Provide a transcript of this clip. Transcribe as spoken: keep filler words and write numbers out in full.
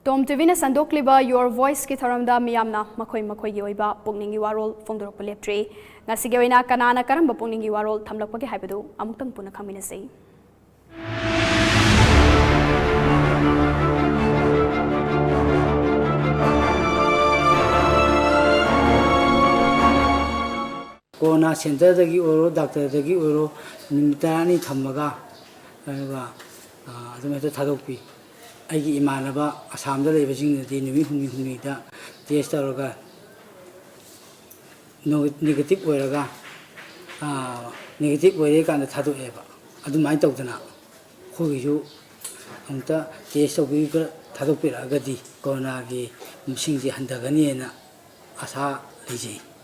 ꯇꯣꯝ ꯇꯤꯚꯤꯅ ꯁꯟꯗꯣꯛꯂꯤꯕ Your Voiceꯀꯤ ꯊꯧꯔꯝꯗ ꯃꯤꯌꯥꯝꯅ ꯃꯈꯣꯏ ꯃꯈꯣꯏꯒꯤ ꯑꯣꯏꯕ ꯄꯨꯛꯅꯤꯡꯒꯤ ꯋꯥꯔꯣꯜ ꯐꯣꯡꯗꯣꯔꯛꯄ ꯂꯦꯞꯇ꯭ꯔꯤ꯫ ꯉꯁꯤꯒꯤ ꯑꯣꯏꯅ ꯀꯅꯥꯅ ꯀꯔꯝꯕ ꯄꯨꯛꯅꯤꯡꯒꯤ ꯋꯥꯔꯣꯜ ꯊꯝꯂꯛꯄꯒꯦ ꯍꯥꯏꯕꯗꯨ ꯑꯃꯨꯛꯇꯪ ꯄꯨꯟꯅ ꯈꯪꯃꯤꯟꯅꯁꯤ꯫ ꯀꯣꯔꯣꯅꯥ ꯁꯦꯟꯇꯔꯗꯒꯤ ꯑꯣꯏꯔꯣ, ꯗꯥꯛꯇꯔꯗꯒꯤ ꯑꯣꯏꯔꯣ, ꯅꯨꯃꯤꯠ ꯇꯔꯥꯅꯤ ꯊꯝꯃꯒ, ꯑꯗꯨꯒ, ꯑ, ꯑꯗꯨꯝ ꯍꯦꯛꯇ ꯊꯥꯗꯣꯛꯄꯤ꯫ ꯑꯩꯒꯤ ꯏꯃꯥꯟꯅꯕ ꯑꯁꯥꯝꯗ ꯂꯩꯕꯁꯤꯡꯅꯗꯤ ꯅꯨꯃꯤꯠ ꯍꯨꯝꯅꯤ ꯍꯨꯝꯅꯤꯗ ꯇꯦꯁ ꯇꯧꯔꯒ ꯅꯣ-, ꯅꯦꯒꯦꯇꯤꯚ ꯑꯣꯏꯔꯒ, ꯑ, ꯅꯦꯒꯦꯇꯤꯚ ꯑꯣꯏꯔꯦ ꯀꯥꯟꯗ ꯊꯥꯗꯣꯛꯑꯦꯕ꯫ ꯑꯗꯨꯃꯥꯏꯅ ꯇꯧꯗꯅ ꯑꯩꯈꯣꯏꯒꯤꯁꯨ ꯑꯃꯨꯛꯇ ꯇꯦꯁ ꯇꯧꯕꯤꯔꯒ ꯊꯥꯗꯣꯛꯄꯤꯔꯛꯑꯒꯗꯤ ꯀꯣꯔꯣꯅꯥꯒꯤ ꯃꯁꯤꯡꯁꯦ ꯍꯟꯊꯒꯅꯤꯅ ꯑꯁꯥ ꯂꯩꯖꯩ꯫